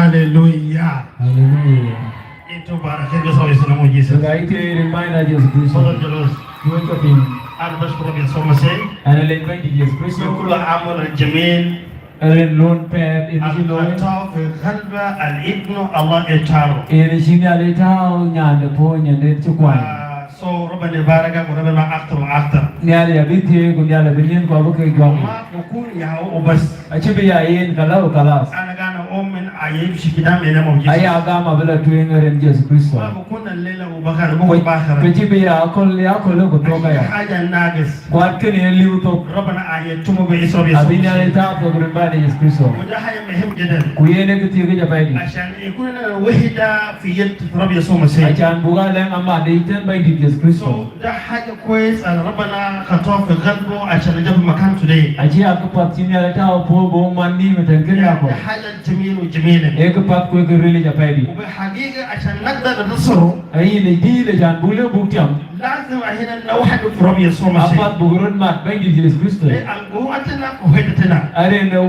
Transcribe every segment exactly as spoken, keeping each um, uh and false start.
Haleluya. Haleluya. Itu bara khair ke sawi sina mo Jesus. Ga ite rin bai na Yesu Kristo. Fadal julus. Duwen ka piny. Ana bashkuru Rabbi Yesua Masih. Ana lec Bɛ̈nydït Yesu Kristo. Bi kullu amal al-jamil. Rin lon pɛɛth en cï looi. Al-khataf fi qalba al-ibnu Allah itaro. En cï Nhialic tääu nyan de puɔ̈u, nyan de cï kuany. Ah, so Rabbana barak wa Rabbana aktar wa aktar. Nhialic abï thiëëc ku Nhialic abï nyin ku abï ke juak. Ma bukun ya u bas. Acï bï ya yen ka lëu kalas. Ana gana umin ayib shi kidam ina mawjud. Aya gam abï la tueŋ rin Yesu Kristo. Ma bukun al-lela u bakar, bukun bakar. Ku cï bï ya aköl, ya aköl ku thok aya. Haja nagis. Kuat kënë ye liu thok. Rabbana aye tumu bi isra bi Yesu. Abï Nhialic tääu thok rin Bɛ̈nydït Yesu Kristo. Wa da haja muhim jiddan. Ku yen ee kë thiëëk yic apɛidït. Ashan yakun lana wahda fi yad Rabbi Yesua Masih. Acan buk a lɛ̈ŋ amat yic tën Bɛ̈nydït Yesu Kristo. So, da haja kwes al Rabbana khato fi qalbu ashan jab makan today. Acï a këpath cï Nhialic tääu puɔ̈u bï man nïïm tën kënë ya kɔc. Da haja jamil wa jamila. Ee këpath ku ee kë ril yic apɛidït. Wa bi hagiga ashan nagdar nantasiru. Ayï lec dïït acan buk lëu buk tiam. Lazim ahina nawahid fi Rabbi Yesua Masih. Apath buk röt mat Bɛ̈nydït Yesu Kristo. Lian quwwatana quwwatana. Arin, eh,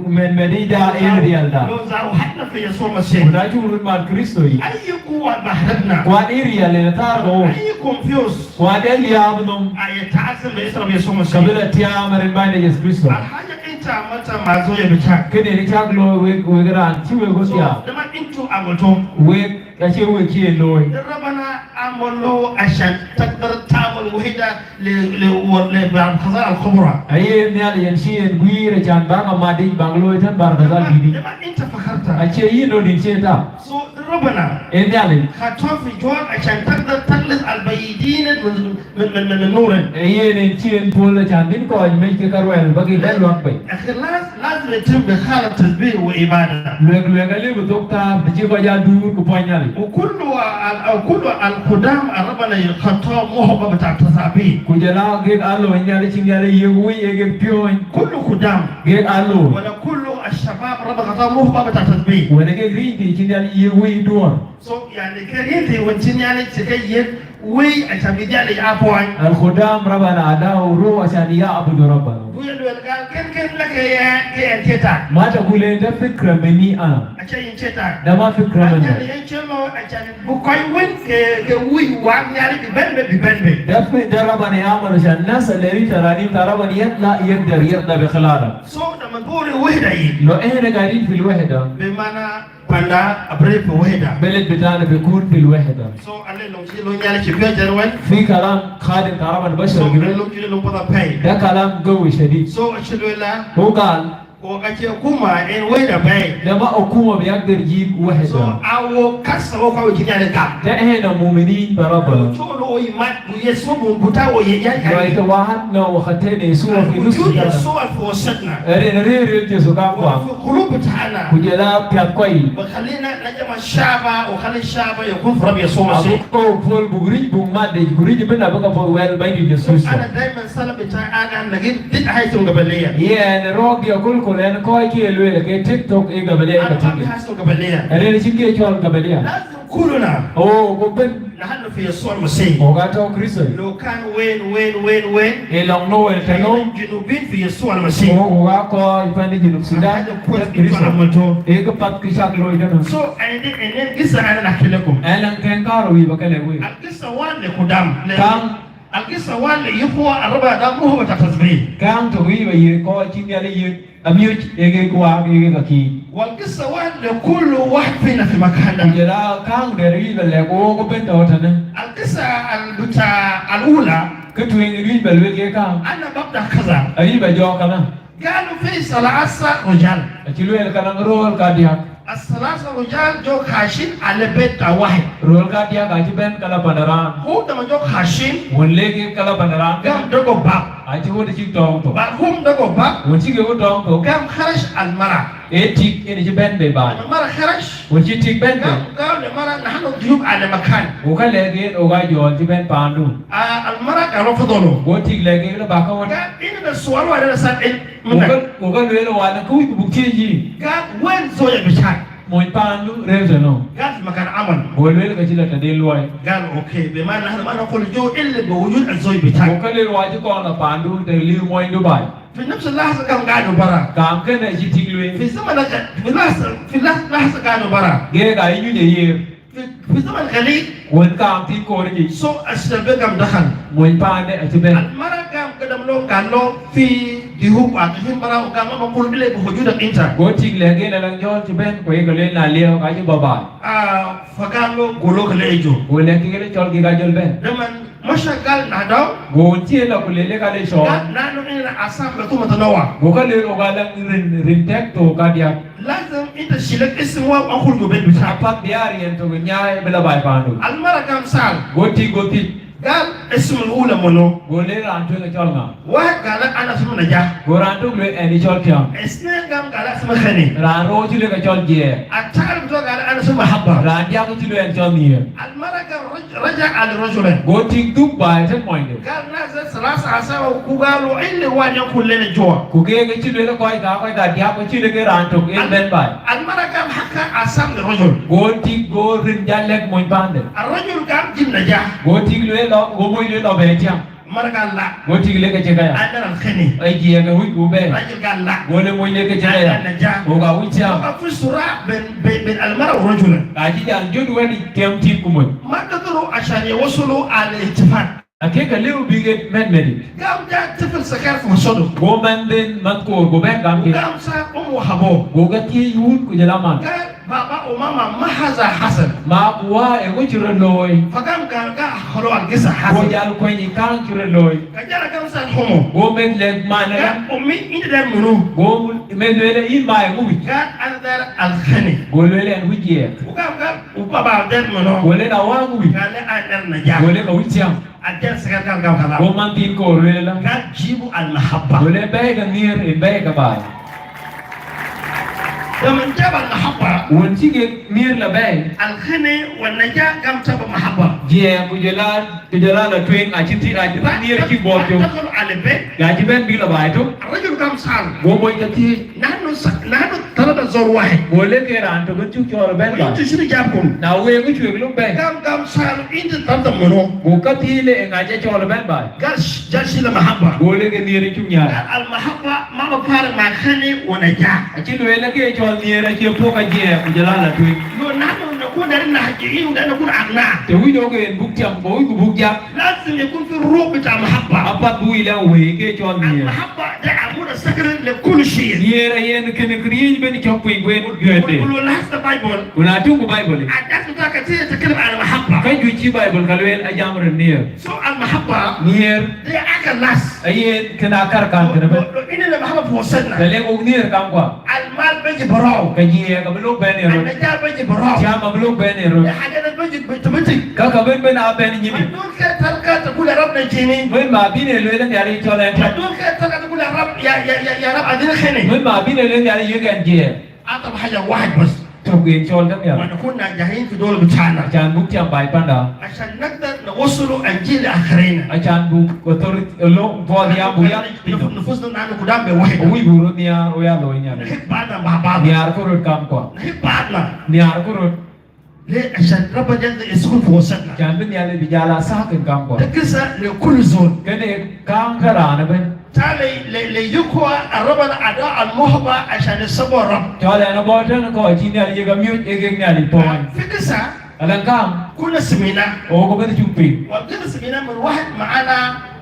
mɛn, mɛn yic da en riɛlda. Law zawahadna fi Yesua Masih. Ku na cuk röt mat Kristo yic. Ayyi quwwa baharatna. Kuat ë riɛl en athaar ke ɣo. Ayyi confuse. Kuat ë liääp nhom. Aye tazim bi ism Rabbi Yesua Masih. Ka bï la tiaam rin Bɛ̈nydït Yesu Kristo. Al haja inta amalta ma zol ya bita'ak. Kënë ë cäk looi wek, wek raan cï wek ɣo thiaak. So, de ma intu amaltu. Wek Ka cie wek cï en looi. Rabbana amalu ashan tagdar tamal wahda li, li, li, li ba'd khasa'ir al kubra. Aye Nhialic yen cï en guiir acan bäk amat yic bäk looi tën ba'd khasa'ir dït yic. Lima inta fakarta. Acie yïn rot yïn cï en tääu. So, Rabbana. Ee Nhialic. Khato fi jwak ashan tagdar takhlis al baidin min, min, min, min nurin. Ee yen en cï en puɔ̈l acan bïn kɔc mec ke ka ruɛl bäk ke bɛ̈n luak bei. Ikhlas. Lazim yatim bi hala tasbih wa ibada. Luek, luek alëu bï thok tääu, të cï kɔc aa duur ku puɔny Nhialic. Wa kullu al, wa kullu al khudam al Rabbana khato muhba bita tasabih. Ku jɔl aa kek alony Nhialic cï Nhialic yiëk wëi ee kek piɔ̈ɔ̈ny. Kullu khudam. Kek alony. Wala kullu al shabab Rabbana khato muhba bita tasbih. Wala kek rïïnythii cï Nhialic yiëk wëi duɔ̈ɔ̈r. So, yani, ke rïïnythii wën cï Nhialic cï ke yiëk wëi acan bï Nhialic aa puɔny. Al khudam Rabbana adau ruh asan yaabudu Rabbana. Ku ye luel gal kën, kën la ke yɛn, ke yɛn cie tak. Ma tagul ente fikra minni ana. Acie yïn cie tak. Da ma fikra minni. Acan yen cie looi acan bï kɔc wën ke, ke wïc wak Nhialic bï bɛ̈n bei, bï bɛ̈n bei. Da fi, da Rabbana yaamal asan nas alladhi tarani ta Rabbana yatla yagdar yatla bi khilala. So, da man buri wahda yi. Lo ehna gaidin fil wahda. Bi mana Panda abri fi wahda. Beled bitana bikun fil wahda. So, alë löŋ cï löŋ Nhialic cï piɔ̈ɔ̈c ë ruɛl. Fi kalam khadim ta Rabbana bashar. So, gibel. Alë löŋ cï löŋ panda pɛi. Da kalam gawi shadid. So, acï lueel la. Hu gal. Wok acie hukuma en wahda pɛi. Da ma hukuma biyagder jib wahda. So, a wok kas wok ka wok cï Nhialic gam. Da ehna muminin bi Rabbana. Col wo imat. Yesu mun buta wo ye ya ya. Wa itawahadna wa khatayna Yesua fi nus. Wujud Yesua fi wasatna. Rin rëër Yesu ka kuaŋ. Fi qulub bitana. Ku jɔl a piath kɔc. Wa khalina najma shaba wa khali shaba yakun fi Rabbi Yesua Masih. Ago puɔl buk rïc buk mat dec ku rïc ëbën abï ka puɔl wɛl Bɛ̈nydït Yesu. Ana daiman salam bitai ana nagir dit haytum gabaliya. Yen rɔɔk diɛ kulkul en kɔc ke lueel ke TikTok ë gabaliya ka tïŋ. Rin cïn ke cɔl gabaliya. Lazim kuluna. Oh, ku bën. Nahnu fi Yesua al-Masih. Wok atɔ̈ Kristo. Lo kan wen, wen, wen, wen. Ee lɔŋ nu wen tënou. Junubin fi Yesua al-Masih. Wok, wok akɔc pan Junub Sudan. Hada kuwes Kristo. Ee këpath kë cäk looi tënou. So, and then, and then, gisa ana nahki lakum. Ee lɔŋ kën kaar wïc ba ke lɛ̈k wek. Al-gisa wahid le khudam. Kaŋ. Al-gisa wahid le ikhwa al-Rabbana da muhba ta tasbih. Kaŋ tök wïc ba yiëk kɔc cï Nhialic yiëk. Abiöc ee kek waak, ee kek akïï. Wal gisa wahid le kullu wahid fina fi makan da. Ku jɔl a kaŋ dɛ̈t wïc ba lɛ̈k wok ëbën tɔ̈ tënë. Al gisa al bita al ula. Kë tueŋ wïc ba lueel ke kaŋ. Ana babda kaza. Awïc ba jɔɔk kënë. Galu fi salasa rujal. Acï lueel ka naŋ rööl kadiäk. Al salasa rujal jo kashin ala bet ta wahid. Rööl kadiäk acï bɛ̈n ka la pan raan. Hum da ma jo kashin. Wën lek ka la pan raan. Gam dogo bab. Acï ɣöt cïk tɔɔŋ thok. Bad hum dogo bab. Wën cï kek ɣöt tɔɔŋ thok. Gam kharaj al mara. Ee tik en cï bɛ̈n bei baai. Al mara kharaj. Wën cï tik bɛ̈n bei. Gam, gam le mara nahnu junub ala makan. Go ka lɛ̈k en, wok aa jɔl cï bɛ̈n paandu. Ah, al mara galo fadalo. Go tik lɛ̈k en lɔ bäk ke ɣöt. Gam inna sual wahid ana sal in. Go ka, go ka lueel wan, kë wïc ku buk thiëëc yï. Gam wen zoja bitak. Mony paandu rëër tënou? قال في مكان عمل. Go lueel ke cï la tëde luɔi. قال: "أوكي، بما نحن ما نقول جو إلا بوجود الزوج بتاعك." Go ke lueel wa cï kɔn la paandu të liu monydu baai. في نفس اللحظة قام قعدوا برا. Kaam kënë acï tik lueel. في زمن الق-، في لحظة، في لح-، لحظة قعدوا برا. Geek aa nyuc ë yer. في، في زمن قليل. Wën kaam thïn koor yic. So الشاب قام دخل. Mony paande acï bɛ̈n. المرأة قام قدم له، قال له: "في ضيوف واقفين برا، وقال ما بقول إلا بوجودك أنت." Go tik lɛ̈k yen ala nyɔɔl cï bɛ̈n, ku ye ke lueel na liɛɛu ka cï bɔ̈ baai. آه، فقال له: "قولوا له يجوا." Go lɛ̈k kek le cɔl kek ajɔl bɛ̈n. لما مشى قال ناداه. Go cï la ku lele ka le cɔɔl. قال: "نحن عندنا أقسام بتنوع." Go ka lueel ɣok ala rin, rin tɛ̈k thok kadiäk. لازم أنت تشيل لك اسم وأخرج من البيت بتاعك. Apath bï aa riɛn tök nyaai bï la baai paandu. المرأة قام سأل. Go tik go thiëc. قال: "اسم الأولى منو؟" Go le raan tueŋ ë cɔl ŋa? واحد قال: "أنا اسمي نجاح." Go raan tök lueel ɣɛn ë cɔl Tiam. اثنين قام قال: "اسمي خني." Raan rou cï lueel ke cɔl Jiɛɛk. الثالث قال: "أنا اسمي محبة." Raan diäk cï lueel ɣɛn cɔl Nhiëër. المرأة قام رج-، رجع على رجلها. Go tik dhuk baai tënë monyde. قال: "نزل ثلاثة أقسام وقالوا إلا واحد يكون لنا جوا." Ku keek cï lueel kɔc ka, kɔc ka diäk cï lueel ke raan tök en bɛ̈n baai. المرأة قام حكى أقسام للرجل. Go tik go rin jal lɛ̈k mony paande. الرجل قام جيب نجاح. Go tik lueel lɔ, go mony lueel lɔ bɛ Tiam. المرأة قال: "لا." Go tik le ke cï ka ya. "أنا الخني." Ee Jiɛɛk ë wïc ku bɛ̈n. الرجل قال: "لا." Go le mony le ke cï ka ya. "أنا نجاح." Go ka wïc Tiam. وقام في صراع بين، بين، بين المرأة والرجل. Ka cï jal jɔt wɛ̈t yic Tiam tik ku mony. ما قدروا عشان يوصلوا على اتفاق. Akek ke lëu bïk ë mɛ̈t mɛ̈t yic. قام جاء طفل صغير في وسطهم. Go mɛnhden, manh koor, go bɛ̈n gam kek. قام سأل أمه وأبوه. Go ke thiëëc wun ku jɔl a man. قال: "بابا وماما، ما هذا حصل؟" Ma ku wä, eeŋö cï rɔt looi? فقام قال: "قال خلوا القصة حصل." Go jal kuɛny ë kääŋ cï rɔt looi. قال جاء قام سأل أمه. Go meth lɛ̈k man ë قال: "أمي، أنت داير منو؟" Go meth lueel, yïn ma, eeŋö wïc? قال: "أنا داير الخني." Go lueel, ɣɛn wïc Jiɛɛk. وقام قال: "وبابا داير منو؟" Go le, na wä, ŋö wïc? قال: "أنا داير نجاح." Go le, ka wïc Tiam. الجيل الصغير قال، قال خلاص. Go manh thiin koor lueel ëlä. قال: "جيبوا المحبة." Go le, bɛ̈ɛ̈i ke nhiëër, yen bɛ̈ɛ̈i ke baai. لما جاب المحبة، wën cï kek nhiëër la bɛ̈ɛ̈i. الخني والنجاح قام تبع محبة. Jiɛɛk ku jɔl a, ku jɔl a la tueŋ, acï ti, acï nhiëër cï buɔɔth cök. دخلوا على البيت. Ka cï bɛ̈n bïk la baai tök. الرجل قام سأل. Go mony ke thiëëc. نحن س-، نحن طلبنا زوج واحد. Go le, ke raan tök ë cuk cɔɔl bɛ̈n baai. وأنتوا شنو جابكم؟ Na wek, ŋö cuek lok bɛ̈n? قام، قام سأل: "أنت طلبت منو؟" Go ka thiëëc le, eeŋa ca cɔɔl bɛ̈n baai? قال: "ش-، جال شيل محبة." Go le, ke nhiëër cuk nyaai. قال: "المحبة ما بفارق مع خني ونجاح." Acï lueel ke cɔl nhiëër acie puɔ̈k ka Jiɛɛk ku jɔl a la tueŋ. لو نحن نكون دايرين نهجيين ودايرين نكون أغنياء. Të wïc ɣok en buk tiam, ku wïc ku buk jak. لازم يكون في روح بتاع محبة. Apath bï wïc la wëi ke cɔl nhiëër. المحبة ده عمود الصخري لكل شيء. Nhiëër ayen kënë këriëëc ëbën cɔk piny ku en juëëtde. ولو لاحظت البايبل، Ku na tuŋku Baibol yic, الآيات بتاعتها كتير تتكلم عن المحبة. Ka juëc cï Baibol ka lueel, ajam röt nhiëër. So المحبة Nhiëër دي أكل ناس. Ayen kën akär kän kënë ëbën. لو، لو عندنا محبة في وسطنا، Të le ɣok nhiëër kamkua, المال بيجي براه. Ke Jiɛɛk abï lok bɛ̈n ë röt. النجاح بيجي براه. Tiam abï lok bɛ̈n ë röt. الحاجات دي بيجي automatic. Käkkä ëbën bï bɛ̈n ë nyinyic. الدول كده تلقى تقول: "يا رب نجيني." Mën ma bïn ë lueel Nhialic cɔl ɣɛn tɛ̈. الدول كده تلقى تقول: "يا رب، يا، يا، يا، يا رب أديني خني." Mën ma bïn ë lueel Nhialic yiëk ɣɛn Jiɛɛk. أطلب حاجة واحد بس. Tök yen cɔl ke Nhialic. ونكون ناجحين في الدول بتاعنا. Acän buk tiam baai panda. عشان نقدر نوصل الجيل الآخرين. Acän buk authority, lo, puɔth ya buk ya. نف-، نفوسنا نحن قدام بوحدة. Wïc buk röt nhiaar, ɣo ya looi Nhialic. نحب بعضنا مع بعض. Nhiaarku röt kamkua. نحب بعضنا. Nhiaarku röt. ليه؟ عشان ربنا يقدر يسكن في وسطنا. Acän bï Nhialic bï jal a sakin kamkua. ده قصة لكل زول. Kënë kääŋ ke raan ëbën. تعال ل-، ل-، ليكوى ربنا أعطاه الموهبة عشان يسبح الرب. Cɔl ɣɛn abɔ̈ tënë kɔc cï Nhialic yiëk amiöc, ee kek Nhialic puɔ̈ny. في قصة. Ala kääŋ. كنا سمعنا. Ɣok ëbën cuk piŋ. وكنا سمعنا من واحد معنا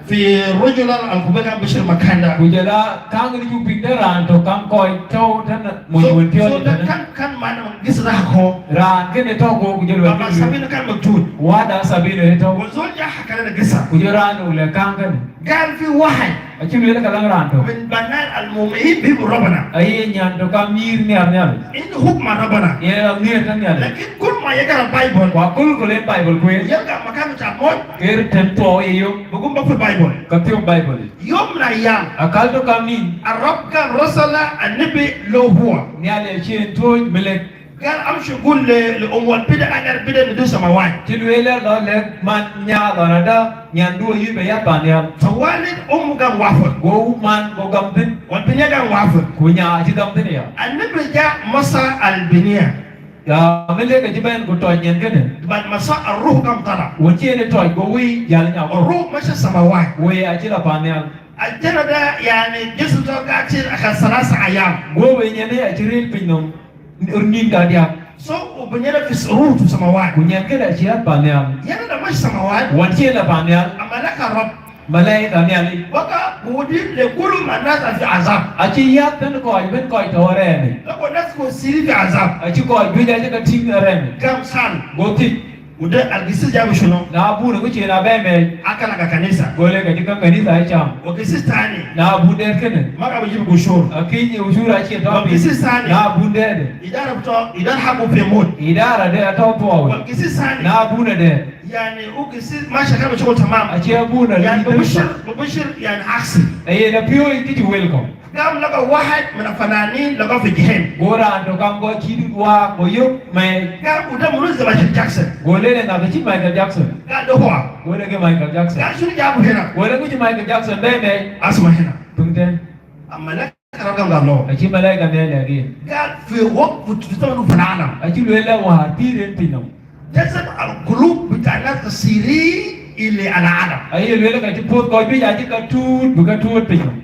في الرجل الكبير كان بيشتغل مكان ده. Ku jɔl a kääŋ ënë cuk piŋ de raan tök kam kɔc tɔ̈u tënë mony wën piɔ̈ɔ̈c tënë. زول ده كان، كان معنا من قصة ده حكوه. Raan kënë tɔ̈ ku, ku jɔl wɛ̈t. بابا سابينو كان موجود. Wäda Sabino ë tɔ̈. وزول جا حكى لنا قصة. Ku jɔl raan nu lɛ̈k kääŋ kënë. قال في واحد. Acï lueel ka läŋ raan tök. من بنات المؤمنين بيحبوا ربنا. Aye nyan tök kam nyïïr nhiaar Nhialic. عنده حب مع ربنا. Yen nhiëër tënë Nhialic. لكن كل ما يقرأ البايبل، Ku akölaköl en Baibol kueen. يلقى مكان بتاع موت. Ke röt tën thuɔɔu ye yök. بيقوم بيقفل البايبل. Ke thiɔ̈k Baibol. يوم من الأيام. Akäl tök kam nïn. الرب قال رسل النبي له هو. Nhialic acï en tuɔ̈c melek. قال: "امشي قول ل-، لأم والبدة أنا بدة ندوس سماوات." Cï lueel ë, lɔ lɛ̈k man nya lɔn adä nyandu ayï bɛ yath pan nhial. فوالد أم قام وافق. Go man go gam thïn. والبنية قام وافق. Ku nya acï gam thïn ya. النبي جاء مسح البنية. Ya, mɛlɛka cï bɛ̈n ku tɔc nyin kënë. But masa ar-ruh kam tala. Wën cï en tɔc, go wëi jäl nyam. Ar-ruh masha samawat. Wëi acï la pan nhial. Al-jasad da, yani, jasad da gacï akal salasa ayam. Go wëi nyin acï ril piny nɔm nïn kadiäk. So, u bi nyin fi ruh fi samawat. Ku nyin kënë acï ɣäth pan nhial. Yana da mash samawat. Wën cï en la pan nhial. Amalaka Rab. Malaika Nhialic. Waka wudi le kulu man nas al fi azab. Acï yäth tënë kɔc ëbën kɔc tɔ̈ rɛɛm yic. Lako nas ko siri fi azab. Acï kɔc juëc acï ke tïŋ rɛɛm yic. Kam sal. Go thiëc. Wudi al gisis jabu shunu? Na abun ŋö cï en abɛ mɛɛc? Akala ka kanisa. Go le ka cï ka kanisa ë cam. Wa gisis tani. Na abun dɛ̈t kënë. Ma ka bi jibu ushur. Akëc ushur acï tɔ̈ piny. Wa gisis tani. Na abun dɛ̈t. Idara bito, idara habu fi mut. Idara de atɔ̈ thuɔɔu. Wa gisis tani. Na abun dɛ̈t. Yani, u gisis ma shakal bi shugul tamam. Acie abun a yani, bi bishir, bi bishir, yani, aksi. Aye, na piööc kë cï welcome. Gam laka wahid min al-fananin laka fi jahim. Go raan tɔ̈ kam go cï dut waak, go yök mɛɛc. Gam u da munu ze Michael Jackson. Go lele ŋa ke cï Michael Jackson. Gal de huwa. Go lele ke Michael Jackson. Gal shunu jabu hina. Go lele ŋö cï Michael Jackson bɛ mɛɛc. Asma hina. Piŋ tɛ̈n. Amalaka Rab gam gal lo. Acï malaika Nhialic lɛ̈k yen. Gal fi wak fi zaman fi alam. Acï lueel la wäär pïïr en piny nɔm. Jazab al-qulub bita nas kasirin ila al-alam. Aye lueel ka cï puɔ̈th kɔc juëc acï ka tuut, bï ka tuut piny nɔm.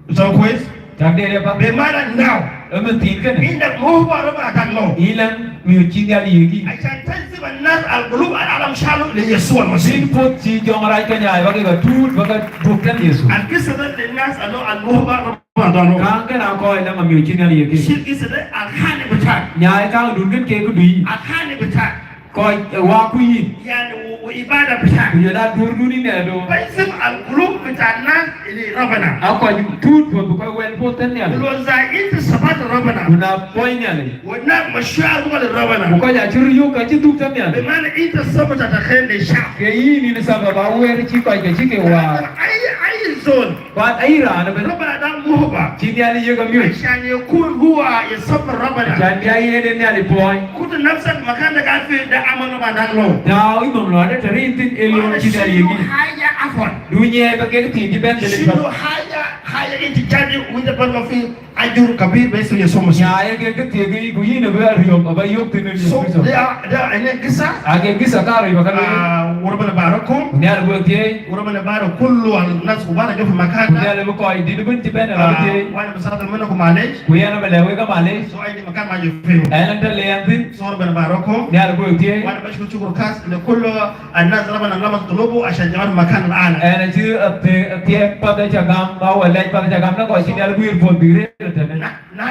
Ita kwes? Cak de rep. Be mana now. Ëmën thiin kënë. Inda muhba Rab atak lo. Yïn la miöc cï Nhialic yiëk yïn. Ashan tajzib an-nas al-qulub al-alam shalu li Yesu al-Masih. Bï puɔ̈th cï jɔŋrac ke nyaai bä ke ka tuut, bä ka duɔ̈k tënë Yecu. Al-qissa de lin-nas al-lo al-muhba Ramadan. Kaŋ kën aa kɔc la ma miöc cï Nhialic yiëk yïn. Shil qissa de al-khali bitak. Nyaai kaŋdun kën ke këdu yïn. Al-khali bitak. Kɔc, eh, waak ku yïn. Yani, wa, wa ibada bitak. Ku jɔl a duɔ̈rdun yïn ë do. Tajzib al-qulub bita nas li Rabana. Aa kɔc tuut puɔ̈th bï kɔc wɛl puɔ̈th tënë Nhialic. Lo za inta sabat Rabana. Ku na puɔ̈c Nhialic. Wa nas mashuar li Rabana. Ku kɔc acï röt yök ka cï dhuk tënë Nhialic. Bi mana inta sabab ta khair li shab. Ke yïn yïn sabab awɛ̈ɛ̈r cï kɔc ke cï ke waar. Ay, ay zol. Kuat ayï raan ëbën. Rabana da muhba. Cï Nhialic yiëk amiöc. Ashan yakun huwa yasab Rabana. Ashan bï a yen ë Nhialic puɔ̈ny. Khud nafsak makan da gal fi da amal Rabana da lo. Tääu yïnhom lɔn ë tɛ̈ rëër yïn thïn ë lööŋ cï Nhialic yiëk yïn. Shilu haja afwan. Du nyiɛɛi ba kek thiin cï bɛ̈n dhil. Shilu haja, haja inti jadi wïc da bal ma fi. Ajur kabir be ism Yesu Masih. Nyaai ke kë thiek yic, ku yïn abï ariöp, abä yök thïn ë Yecu Kërtho. So, they are, they are, ene gisa. Ake gisa karou ba ka lueel. Ah, wa Rabana barakum. Ku Nhialic bï thiëëc. Wa Rabana barak kullu al nas wa barak fi makan. Ku Nhialic bï kɔc dït ëbën cï bɛ̈n ë rɔt thiëëc. Ah, wa ana musafir minkum malesh. Ku yɛn abï lɛ̈k wek ke malesh. So, ayi makan ma jitu fihi. Ɣɛn ë tɛ̈ le ɣɛn thïn. So, Rabana barakum. Nhialic bï thiëëc. Wa ana bashkur shukur khas li kullu al nas Rabana lamasa qulubuhum ashan jamaahum fi makan al-ala. Ɣɛn acï athiɛɛk path aca gam, ba wɔ lɛc path aca gam, na kɔc cï Nhialic guiir puɔ̈th bïk rëër ëtënë. Na, na,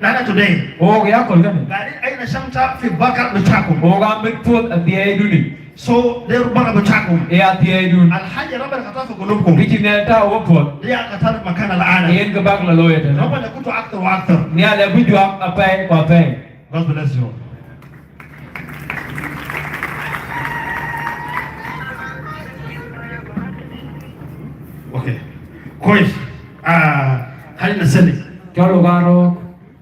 na, na today. Ɣok ya aköl kënë. Gaidin aina shamsa fi bagar bitakum. Ɣok amit puɔ̈th athiɛɛidun yic. So, de bagar bitakum. Ee athiɛɛidun. Al haja Rabana khata fi qulubkum. Kë cï Nhialic tääu wepuɔ̈th. De ya khata makan al-ana. Yen kë bäk la looi ëtënë. Rabana yakutu aktar wa aktar. Nhialic abï juak apɛi ku apɛi. God bless you. Okay. Kois. Ah, khalina nusalli. Cɔl ɣok aa röök.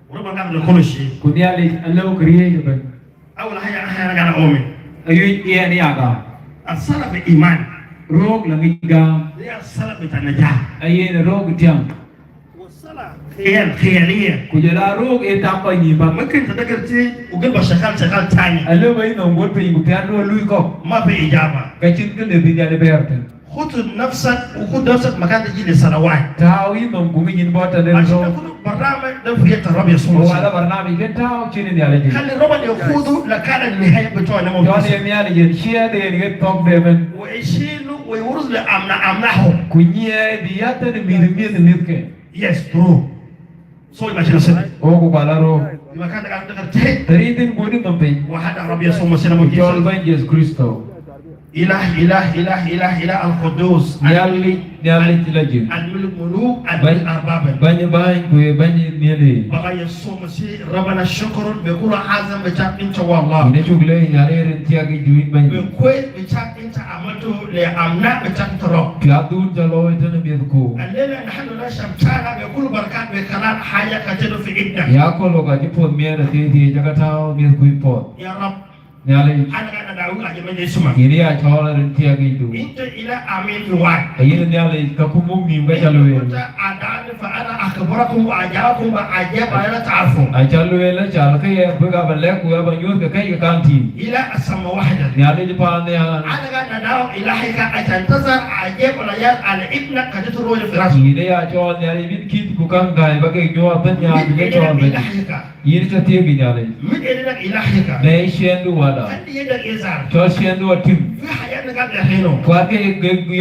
Wa Rabana gafil li kulli shay. Ku Nhialic alëu këriëëc ëbën. Awal haja, haja ana gaid aumin. Ayuc ɣɛn ya gam. Assala fi iman. Röök la ŋic gam. Ya assala bita najah. Ayen röök tiam. Wa sala khiyal, khiyaliya. Ku jɔl a röök ë tak kɔc nïïm bäk. Mumkin tadagar ti u gil ba shagal, shagal tani. Alëu ba yïnhom guɔ̈t piny ku piändu alui kɔ̈k. Ma fi ijaba. Ka cïn kë lëu bï Nhialic bɛ̈ɛ̈r tënë. Khud nafsak, wa khud nafsak makan tajid li salawat. Tääu yïnhom ku ŋic yïn bɔ̈ tënë röök. Ashan takhud barnamij da fi yad Rabbi Yesu Masih. Wala barnamij kën tääu cïn Nhialic yic. Khalli Rabana yakhudu li makan al-nihaya bita'u. Jɔl ye Nhialic yen ciɛɛth yen ɣet thɔ̈k de ëbën. Wa yashilu wa yawrith li abna, abnahum. Ku nyiɛɛi bï yäth tënë mïth, mïth, mïthke. Yes, true. So, imagine yourself. Ɣok ku kuala röök. Fi makan da gaid tadagar ti. Tënë yïn thïn guɔ̈t yïnhom piny. Wa hada Rabbi Yesu Masih. Ku cɔl Bɛ̈ny Yecu Kërtho. Ilah, ilah, ilah, ilah, ilah al-Quddus. Nhialic, Nhialic la jik. Al-Malik muluk, al-Malik arbab. Bɛ̈ny bäny ku ye bɛ̈ny nhialic. Baba Yesu Masih, Rabana shukran, be kulu azama bitak inta wallah. Yïn acuk leec arëët rin thiak yic du yïn Bɛ̈ny. Be kwes bitak inta amaltu li abna bitak inta Rab. Piathdu ca looi tënë mïthku. Al-leila nahnu nasha bitakna be kulu barakat be kalam haja kateru fi idna. Ya aköl ɣok acï puɔ̈th miɛt athiëëc thiëëc ca ke tääu mïthku yïpuɔ̈th. Ya Rab. Nhialic, أنا قاعد أدعوك على جميع اسمك. Yïn ya cɔɔl rin thiɛɛk yic du. أنت إله أمين في وعد. Yïn Nhialic ka ku muk nïïm ka ca lueel. أنت قلت أدعوني فأنا أخبركم وأجابكم بأعجاب ما لا تعرفون. Aca lueel, aca ke ye bï ka ba lɛ̈k ku ya ba nyuɔ̈th ke kɛc ke kaŋ tïŋ. إله السماء وحده. Nhialic paannhial. أنا قاعد أدعو إلهك عشان تظهر أعجاب الأعجاب على ابنك قد تروي في رأسه. Yïn ya cɔɔl Nhialic bï kït ku kaŋ gäi ba ke nyuɔɔth nhial bï ke cɔɔl ba. إلهك. Yïn ca thiëëk Nhialic. من إذنك إلهك. Në ciɛɛŋdu Wäda. خلي يدك يظهر. Cɔl ciɛɛŋdu atïŋ. في حياتك قبل حينه. Kuat ke ye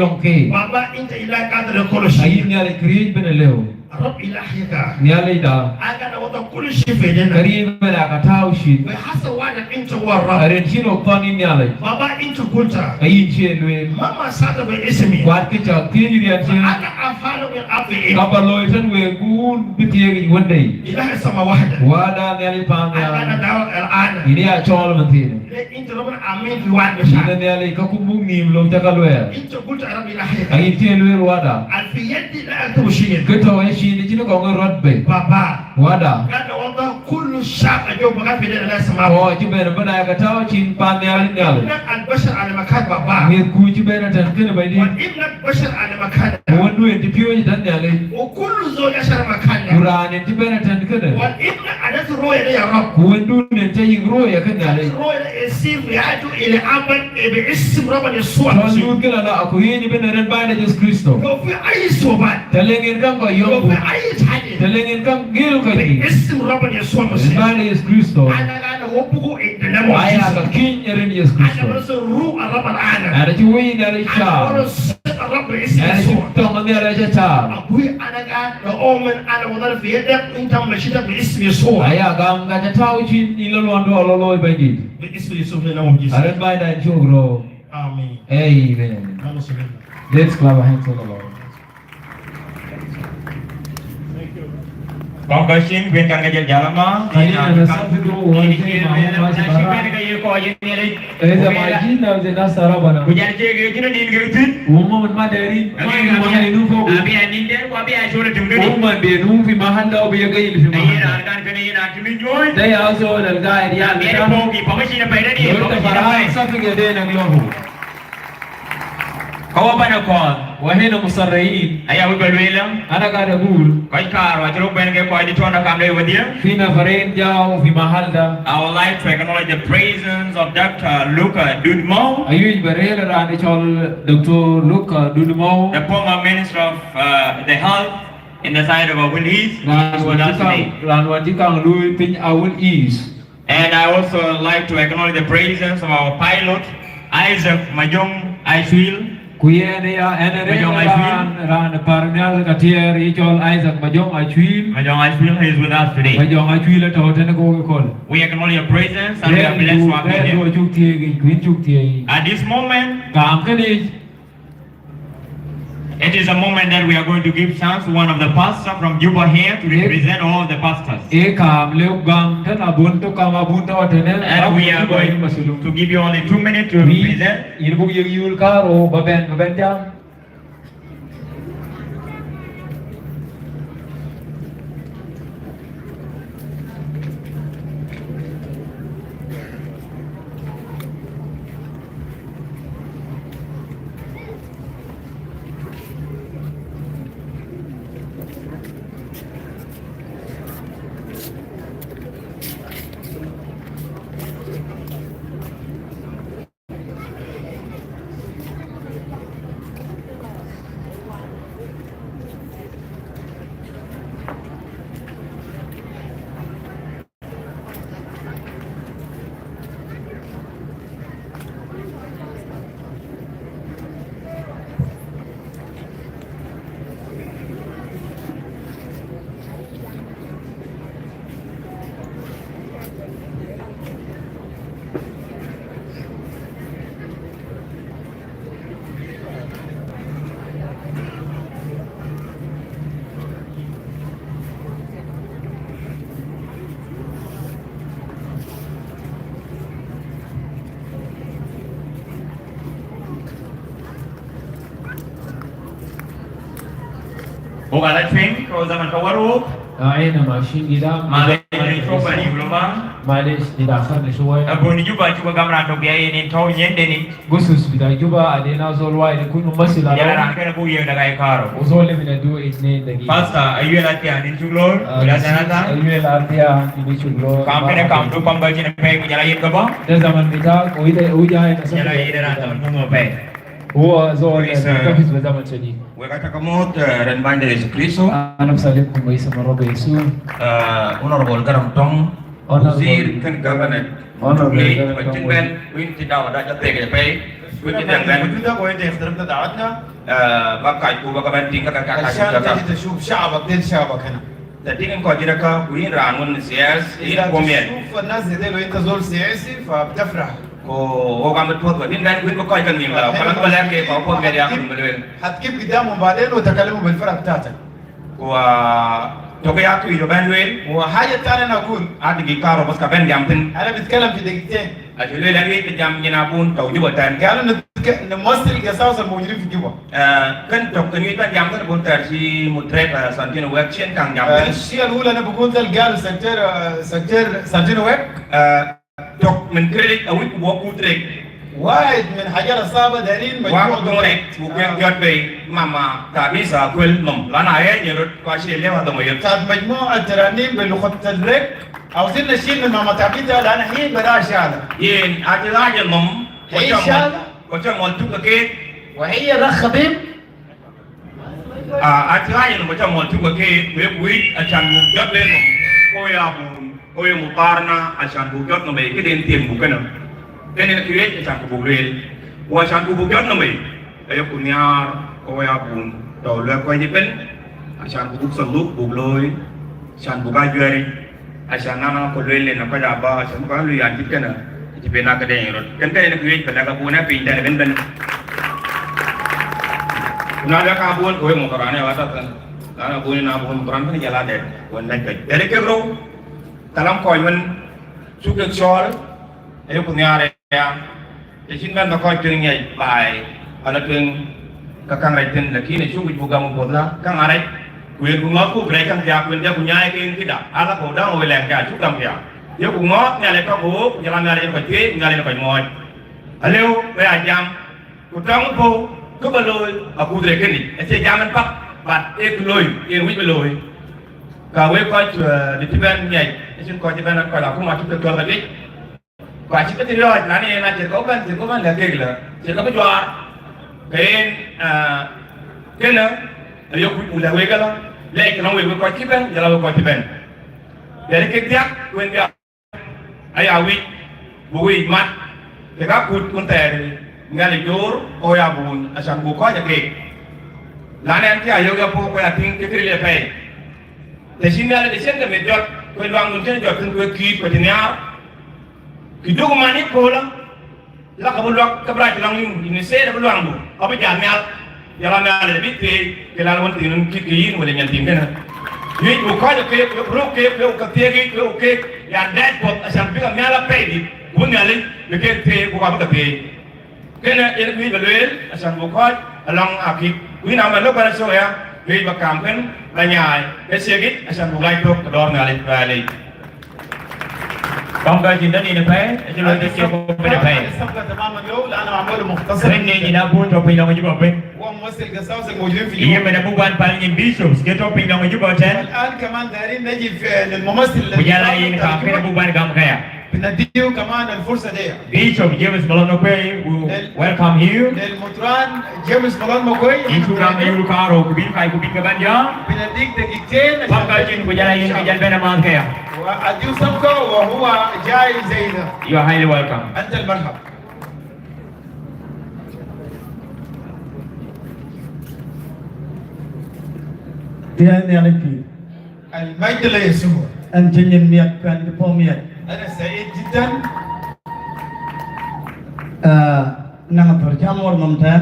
yɔŋ ke. بابا أنت إله قادر كل شيء. Ayïn Nhialic këriëëc bï në lëu. رب إلهك. Nhialicda. أنا قاعد أوضع كل شيء في يدينا. Këriëëc bɛn aa ka tääu cin. بحسب وعدك أنت هو الرب. Rin cïn ɣok thɔn yïn Nhialic. بابا أنت قلت. Ayïn cie lueel. مهما صار باسمي. Kuat kë cä thiëëc riɛnkiɛ̈. أنا أفعل من أرضي. Ka ba looi tënë week bï wun bï thiëëk yic wëndei. إله السماء وحده. Wäda Nhialic paannhial. أنا أدعوك الآن. Yïn ya cɔɔl ëmën thiinë. لأن أنت ربنا أمين في وعد. Yïn Nhialic ka ku muk nïïm löŋ ca ka luɛɛl. أنت قلت رب إلهك. Ayïn cie lueel Wäda. في يدي لا أكتم شيئا. Kë tɔ̈ ë cin cïn kɔŋ ë rɔt bei. بابا. Wäda. قاعد أوضع كل شعب أجوب بقى في يدي الله سماوات. Kɔc cï bɛ̈n ëbɛ̈n aa ka tääu cin paannhial Nhialic. ابنك البشر على مكان بابا. Mïthku cï bɛ̈n ëtɛ̈n kënë Bɛ̈nydït. وابنك بشر على مكان. Ku wëndu yen cï piööc ëtɛ̈n Nhialic. وكل زول يشعر مكان. Ku raan yen cï bɛ̈n ëtɛ̈n kënë. وابنك أديت رؤية يا رب. Ku wëndu yen ca yïk ruɔ̈ɔ̈c ë kën Nhialic. رؤية يصير رؤيته إلى أبد باسم ربنا يسوع المسيح. Cɔl nyuuth kë lala, aku yiëëny bï në rin Bänyda Jethu Krïtho. لو في أي صعوبات. Të leŋ yen käŋ kɔc yɔ̈ŋ. لو في أي تحدي. Të leŋ yen käŋ gël kɔc yic. باسم ربنا يسوع المسيح. Rin Bänyda Jethu Krïtho. أنا قاعد أوبخه in the name of Jesus. Aya ka kiny ë rin Jethu Krïtho. أنا برسل روح الرب الآن. Ɣɛn acï Wëi Nhialic cam. أنا برسل الرب باسم يسوع. Ɣɛn acï tɔŋ ë Nhialic acä cam. أبوي أنا قاعد أؤمن أنا وضعت في يدك أنت مشيتك باسم يسوع. Aya gam ka ca tääu cin yïn lɔ luɔndu alɔ looi Bɛ̈nydït. باسم يسوع في النام of Jesus. Rin Bänyda yen cuk röör. آمين. Amen. Let's clap our hands for the Lord. Kɔc kɔc cin kuën kan ke jël jal ama. Khalina nasafir wa wazir Mahmud Masi Bara. Eza majina zi nasa rabana. Ku jal cek ye cïn din ke thïn. Umma min ma derin. Abi anin der ku abi ashore tim gani. Umma benu fi mahalla wa bi gayil fi mahalla. Aye raan kan kene yen atim nyuɔɔc. Dai aso dal gaid ya. Abi pok i pok cin pa ida di. Lo ta fara safi gede na yohu. Ka wɔ bɛ̈n ë kɔ̈th. Wa hina musarrahin. Aya wïc ba lueel. Ana gada bul. Kɔc kaar wa cï röt bɛ̈n ke kɔc dït tɔ̈ në kam de wedhie. Fi nafarin jau fi mahal da. I would like to acknowledge the presence of Doctor Luka Dudmo. Ayuc ba rëër raan cɔl Doctor Luka Dudmo. The former Minister of, uh, the Health in the side of Awil East. Raan wan cï kaŋ, raan wan cï kaŋ luui piny Awil East. And I also like to acknowledge the presence of our pilot, Isaac Majong Achwil. Ku yen ya, en raan, raan par nhial ka tiɛɛr ye cɔl Isaac Majong Achwil. Majong Achwil is with us today. Majong Achwil atɔ̈ tënë ke wok ëköl. We acknowledge your presence and we are blessed to have you here. Cuk thiëëc, ku yïn cuk thiëëc. At this moment, kam kënë yic, it is a moment that we are going to give chance to one of the pastor from Juba here to represent all the pastors. Ee kam lëu gam tën abun tɔ̈ kam abun tɔ̈ tënë. And we are going to give you only two minutes to represent. Yïn buk yek yul karou ba bɛ̈n, ba bɛ̈n jam. Wok ala tueŋ, ke zaman ka wär wok. Aina mashin gida. Ma le, ma le, coba ni ulama. معليش، اتأخرنا شوية. Abun Juba cuk gam raan tök bï yen yen tɔ̈u nyin deni. قصص بتاع جوبا، علينا زول واحد يكون ممثل على. Jɔl raan kënë buk yiëk dakika karou. وزول من يدو اثنين دقيقة. Pastor Ayuel Athian, yïn cuk loor. آه، Ayuel Athian, yïn cuk loor. Kam kënë kam du pam ba cïn pɛi, ku jɔl a yen ke bɔ̈. ده زمن بتاعك، وإذا هو جاي نسأل. Jɔl a yen raan zaman buk pɛi. هو زول. Praise, uh, محتفظ بزمن شديد. Wek atɔ̈ ke mɔ̈ɔ̈th, eh, rin Bänyda Yecu Kritho. أنا بسلمكم باسم الرب يسوع. Eh, Honorable Garang Tong, Honorable, wazir, kën governor. Honorable Garang Tong, wazir. Wek cï bɛ̈n, wek cï dawa da ca thek ë pɛi, wek cï dɛŋ bɛ̈n. Wek cï dɛŋ bɛ̈n. Eh, ba kac ku ba ka bɛ̈n tïŋ ka ka ka ka. عشان تجي تشوف شعبك، ديل شعبك هنا. Tɛ̈ tïŋ kɔc jït aka, ku yïn raan wën sias, yïn puɔ̈u miɛt. إذا تشوف الناس ديل وأنت زول سياسي، فبتفرح. Ku wok amit puɔ̈th ba yïn bɛ̈n, ku yïn bï kɔc ke nhïïm la, ku lëŋ ba lɛ̈k ke kɔc puɔ̈th miɛt ya kun bï lueel. حتكيف قدامهم بعدين وتكلموا بالفرح بتاعتك. Ku, ah, tök ya ku yï bɛ̈n lueel. وحاجة تانية أنا أقول. Adï gï karou bas ka bɛ̈n jam thïn. أنا بتكلم في دقيقتين. Acï lueel an, wïc bï jam nyin abun tɔ̈u Juba tɛ̈n. قالوا نتك-، نمثل قصاص الموجودين في جوبا. Eh, kën tök kën wïc bɛ̈n jam kën abun thɛɛr cï moderator, eh, Santino Wek cï yen kaŋ jam thïn. الشيء الأولى أنا بقول ده قالوا سكرتير، آه، سكرتير سانتينو ويك. Eh, tök min këril awïc ku bɔ̈ kut rek. واحد من الحاجات الصعبة دايرين مجموعة. Wak dhoŋ rek, buk kek jɔt bei Mama Tabitha Akuel nhom, lan aɣɛ̈ɛ̈c ë röt, ku acie lëu adhoŋ ë yöt. بتاعت مجموعة ترانيم بلغة الريك، عاوزين نشيل من ماما تابيثا لأن هي براها شالة. Yen acï ɣaac ë nhom, ku هي cä mɔl, شالة. Ku cä mɔl tuk ke keek. وهي رخ خبيب. Ah, acï ɣaac ë nhom, ku cä mɔl tuk ke keek, ku ye ku wïc acan buk jɔt bei nhom, ku ya bun. Ku ye mubaarna acan buk jɔt nhom bei këden thiëŋ buk kënë. Kënë kë wïc acan ku buk lueel. Ku acan ku buk jɔt nhom bei, ayeku nhiaar, ku ya bun, tɔ̈u luɛk kɔc ëbën, acan ku buk sanduk buk looi, acan buk ajuɛɛr yic, acan na na ku lueel yen kɔc abä, acan buk a luui an cït kënë, cï ben a këden röt. Kën kënë kë wïc bï lɛ̈k abun ë piny tɛ̈n ëbën ëbën. Ku na lɛ̈k abun, ku ye mukaranë wa tɔ̈ thïn. Na na abun, na abun mukaran kënë jɔl a dɛ̈t, wën lɛc kɔc. Dɛ̈t kek rou. Kalam kɔc wën cuk kek cɔɔl, ayeku nhiaar aya, të cïn bɛ̈n ba kɔc tueŋ ŋiɛc baai, ala tueŋ ke käŋ rɛc thïn, lakin acuk wïc buk gam puɔ̈th la käŋ aa rɛc, ku yen ku ŋɔ̈ɔ̈th ku bï rɛc käŋ thiaak, ku yen jɔku nyaai ke yen këda, ala kɔ̈u däŋ wël ɛn ke acuk gam thiaak. Yeku ŋɔ̈ɔ̈th Nhialic tɔ̈ ke ɣook, ku jɔl a Nhialic yen kɔc thieei, ku Nhialic yen kɔc muɔɔc. Alëu bï ya jam, ku tɔŋ puɔ̈u, kë ba looi akut rek kënë, acie jam ɛn pak, but ee kë looi, yen wïc bï looi. Ka wek kɔc, eh, dït cï bɛ̈n ŋiɛc, acïn kɔc cï bɛ̈n, kɔc akuma cï ke cuɔl ka juëc. Ku acï ke cï riɔ̈ɔ̈c, na yen acït kɔ̈u bɛ̈n, cït kɔ̈u bɛ̈n lɛ̈k keek lë, cït kë bï juaar. Ke yen, eh, kënë, ayök wïc buk lɛ̈k wek ëlä, lɛc ke nɔŋ wek, wek kɔc cï bɛ̈n, jɔl a wek kɔc cï bɛ̈n. Lɛ̈k kek diäk, ku en diäk. Aya wïc, buk wïc mat, kek akut kun thɛɛr Nhialic joor, ku ya bun, acan buk kɔc ë keek. Lan ɛn cï ayök ya puɔ̈u, ku ya tïŋ ke këric ë pɛɛi. Të cï Nhialic de ciɛ̈n ke meth jɔt, ku luaŋdun cïn jɔt thïn, ku ye kïït, ku cï nhiaar. Kë duk man ë köölë, la ka bï luak ke bï rac lɔŋ yïn, yïn ë seet abï luaŋdu, abï jal nhial, jɔl a Nhialic abï thieei, ke lal wën thiin wën cït ke yïn wala nyan thiin kënë. Wïc buk kɔc ë keek, wek röök keek, wek ke thiëëk yic, wek keek, ya dɛɛt puɔth, acan bï ke nhial apɛidït, ku bï Nhialic bï keek thieei, ku ka bï ke thieei. Kënë yen kë wïc ba lueel, acan buk kɔc alɔŋ akïk. Ku yïn ama lök bɛ̈n acök aya, wïc ba kaam kën ba nyaai, ke ciek yic, acan buk lac thök ke dɔ̈ɔ̈r Nhialic, Nhialic. Kam ka cïn dänin ë pɛ̈i, acï lɔ ke ciek ku bï de pɛ̈i. الصفقة تماما له، لأنه أعماله مختصرة. Kënë nyin abun tɔ̈ piny lɔŋ Juba ëbën. هو ممثل قساوسة الموجودين في جوبا. Yen mën abuk ban päl nyin bishops ke tɔ̈ piny lɔŋ Juba tɛ̈n. والآن كمان دايرين نجي في للممثل. Ku jal a yen kam kën abuk ban gam këya. بنديه كمان الفرصة دي. Bishop James Malɔn Makuei, we لل-، welcome you. للمطران جيمس مالون ماكوي. Yïn cuk gam ë yul karou ku bïn kai ku bïn ke bɛ̈n jam. بنديك دقيقتين. Pam ka cin ku jal a yen ke jal bɛ̈n amääth këya. وأديه صفقة وهو جاي زي ده. You are highly welcome. أنت المرحب. Tiɛɛl Nhialic pïïr. المجد ليسوع. Ɣɛn cï nyin miɛt, ku ɣɛn cï puɔ̈u miɛt. أنا سعيد جدًا. Ah, naŋ athör cä muɔɔr nhom tɛ̈n.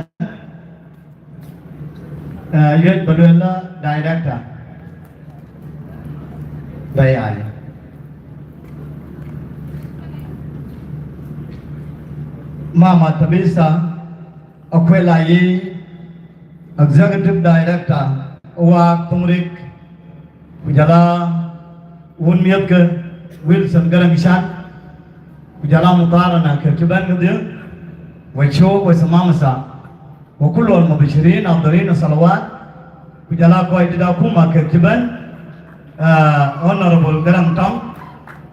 Ah, wiëc ba lueel la director. Bɛ̈ɛ̈i. Mama Tabitha Akuel ayï executive director, waak Thuŋrik, ku jɔl a wun miɛ̈thkë, Wilson Garaŋ Can, ku jɔl a mudharana kek cï bɛ̈n kedhie, wa cök wa thamamasa, wa kullu al mubashirin adhirin salawat, ku jɔl a kɔc dït akuma kek cï bɛ̈n, ah, Honorable Garaŋ Tɔŋ,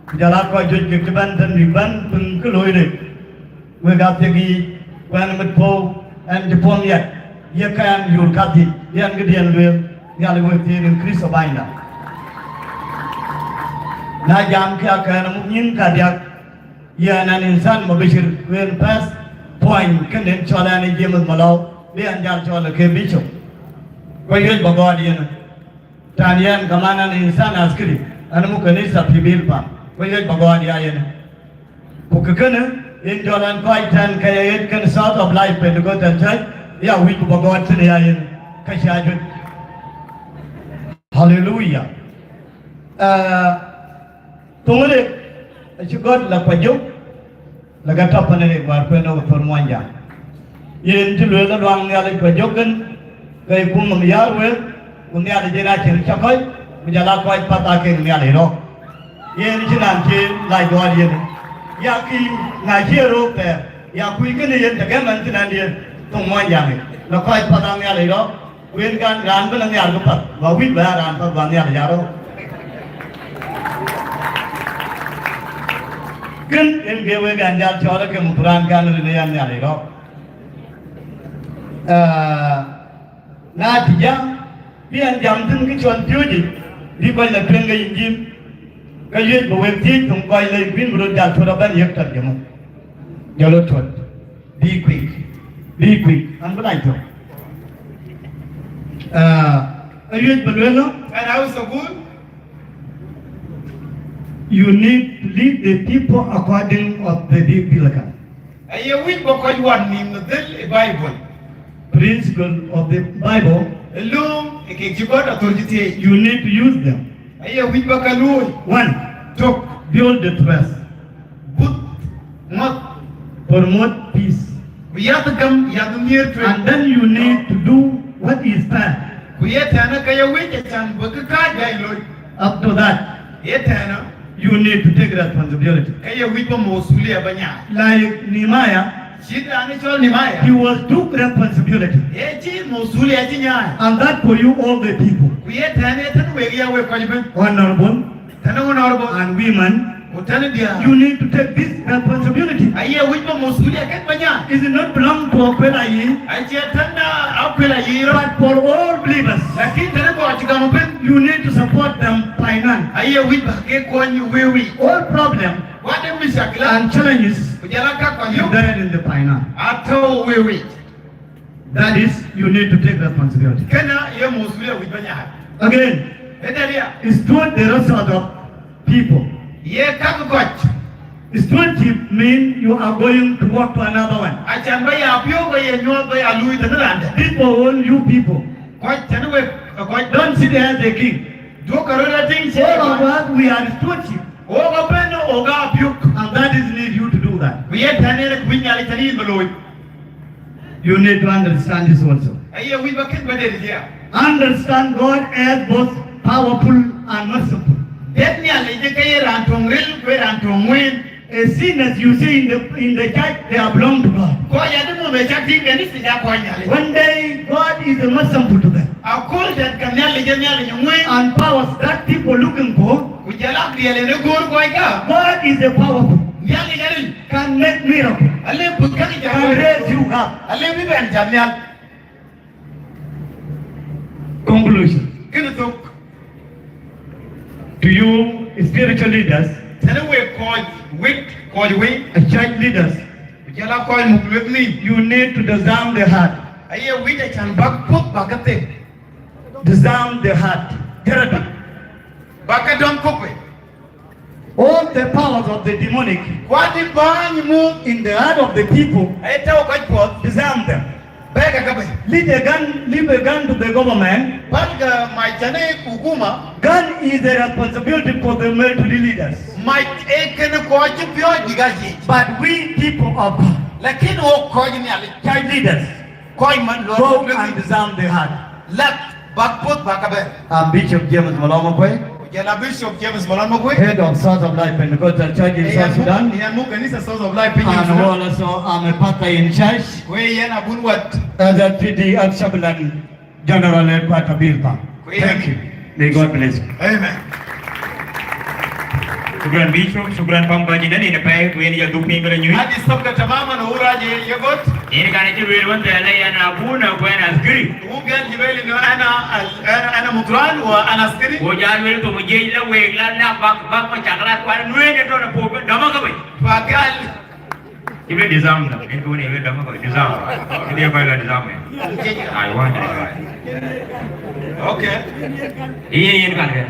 ku jɔl a kɔc juëc kek cï bɛ̈n tën bïk bɛ̈n piŋ kë looi rek. Wek aa thiek yiic, ku ɛn mit puɔ̈u, ɛn cï puɔ̈u miɛt, ye kɛn yur kadhic, yɛn këdiɛ̈n lueel, Nhialic wek thiëëc rin Krïtho Bänyda. Na jam kë akɛn amuk nyïn kadiäk, yɛn ɛn insan mubashir, ku yen first point kënë cɔl ɛn ë James Malou, bï ɛn jal cɔl ë ke bishop. Ku awiëc ba gɔɔt yen. Tɛ̈n yɛn kaman an insan askiri, an muk kanitha fi Bilpam, ku awiëc ba gɔɔt ya yen. Ku kë kënë, yen jɔl an kɔc tɛ̈n ke ye ɣet kën South of Life Pentecostal Church, ya wïc ku ba gɔɔt thïn ya yen, ka cï a jut. Haleluya. Ah, thoŋ rek acï gɔ̈t la Kuajok, la ka tɔ̈ pan rek wäär kuɛn ë thöl Muɔnyjäŋ. Yen cï lueel ë luaŋ Nhialic Kuajok kën, ke kum nɔm yäär wël, ku Nhialic yen acïn cä kɔc, ku jɔl a kɔc path aa kek Nhialic rɔ̈k. Yen cï nɔn cï lac gɔɔt yen. Ya kï, na cï ë röök thɛɛr, ya kuc kënë yen të gɛ̈m ɛn thïn ɛn diɛ̈, thoŋ Muɔnyjäŋ yic, la kɔc path aa Nhialic rɔ̈k. Ku yen kan raan bï la nhial këpath, ba wïc ba ya raan path ba Nhialic ya rɔ̈ɔ̈k. Kën en ke wek an jal cɔɔl ke muk raan kan rin ë ya Nhialic rɔ̈ɔ̈k. Ah, na tï jam, bï ɛn jam thïn kë cɔl piööcë, bï kɔc la tueŋ ke yïn jim, ke wiëc bï wek thiëëc thoŋ kɔc lei kuïn bï röt jal tuöt abɛ̈n yek tɔt jëmuk. Jɔl röt tuöt. Be quick. Be quick. An bï lac thok. Ah, awiëc ba lueel lɔ. And also good. You need to lead the people according of the biblical. Aye wïc ba kɔc wat nïïm në dhël ë Bible. Principle of the Bible. Ë lööŋ ë kek cï gɔ̈t athör cï thiëëc. You need to use them. Aye wïc ba ka luööi. One, tök. Build the trust. Buth ŋɔ̈th. Promote peace. Ku yath gam, yath nhiëër tueŋ. And then you need to do what is fair. Ku ye tɛ̈në ke ye wïc acan bï kë kääc bɛ̈ɛ̈i looi. After that, ye tɛ̈në, you need to take responsibility. Ke ye wïc ba masulia ba nyaai. Like Nehemiah, cït raan ë cɔl Nehemiah, he was took responsibility. Ee cï masulia cï nyaai. And that for you all the people. Ku ye tɛ̈në tënë wek ya wek kɔc ëbën. Honorable, tënë honorable, and women, ku tënë diäär. You need to take this responsibility. Aye wïc ba masulia kën ba nyaai. It is not belong to Akuël Ayï. Acie tënë Akuël Ayï rɔt. But for all believers. Lakin tënë kɔc cï gam ëbën. You need to support them finance. Aye wïc ba ke kony wëëu yic. All problem, what the mishakila, and challenges, ku jɔl a ka kɔc yök, there in the finance. Atɔ̈ wëëu yic. That is, you need to take responsibility. Kënë ye masulia wïc ba nyaai. Again, ëtɛ̈n ya, steward the resource of people. Ye käk kɔc. Stewardship mean you are going to work to another one. Acan ba ya piɔ̈u ba ye nyuɔɔth ba ya luui tënë raan dɛ̈. People own you people. Kɔc tënë wek, kɔc. Don't sit there as a king. Duɔ̈kkë röt a tïŋ cï. All of us, we are stewardship. Wok ëbën wok aa piɔ̈k. And that is need you to do that. Ku ye tɛ̈në yen wïc Nhialic tënë yïn ba looi. You need to understand this also. Aye wïc ba kën ba dɛ̈t ya. Understand God as both powerful and merciful. Dɛ̈t Nhialic ke ye raan töŋ ril ku ye raan töŋ ŋueen. As sinners you see in the, in the church, they are belong to God. Kɔc adumuɔ̈th ë cak tïŋ kanitha ya kɔc Nhialic. One day, God is a merciful to them. Akööl dɛ̈t ka Nhialic ë Nhialic ŋueen. And powers that people looking for, ku jɔl a dhiɛl yen ë göör kɔc ka. God is a powerful. Nhialic aril. Can make miracle. Alëu bï käk jam. Can raise you up. Alëu bï bɛn jam nhial. Conclusion. Kënë thök. To you spiritual leaders, tënë wek kɔc wit, kɔc wei, church leaders, ku jɔl a kɔc muk lueth nïïm. You need to disarm the heart. Aye wïc acan bäk puɔ̈th bäk ke thek. Disarm the heart. Jërëdï. Bäk ke dɔm kɔ̈k wei. All the powers of the demonic, kuat ë bäny muk, in the heart of the people, aye tɔ̈u kɔc puɔ̈th. Disarm them. Bɛ̈ɛ̈ikë ke bɛ̈i. Leave a gun, leave a gun to the government. Bäl ke mac tënë hukuma. Gun is a responsibility for the military leaders. Mac ee kënë kɔc cï piɔ̈ɔ̈c bïk aa yic. But we people of God, lakin wok kɔc Nhialic, church leaders, kɔc man luɔi, go and disarm the heart. Lak bäk puɔ̈th bäk ke bɛ̈ɛ̈i. I'm Bishop James Malou Makuei. Ku Jɔl a Bishop James Malon Makuei. Head of Source of Life Pentecostal Church in South Sudan. Yen muk kanitha Source of Life piny South Sudan. And also I'm a pastor in church. Ku yen abun wat. As a T D F chaplain, General Headquarter Bilpam. Thank you. May God bless you. Amen. Shukran Bishop, shukran pam ka jinen in pay, ku yen ya duk piny bela nyuc. Hadi sabga tamaman, wa hu raji yagot. Yen kan ci luel wan tɛlɛ yan abuna ku yan askari. Hu gal jibel inu ana al-, ana, ana mutran wa ana askari. Ku jal wel to mu jej la weg la na bak, bak ma chakla ku an nuen to na po dama ka bai. Fa gal. Ibe disarm da, en ko ne ibe dama ko disarm. Ibe ko la disarm. I want it. Okay. Iye yen kan ke.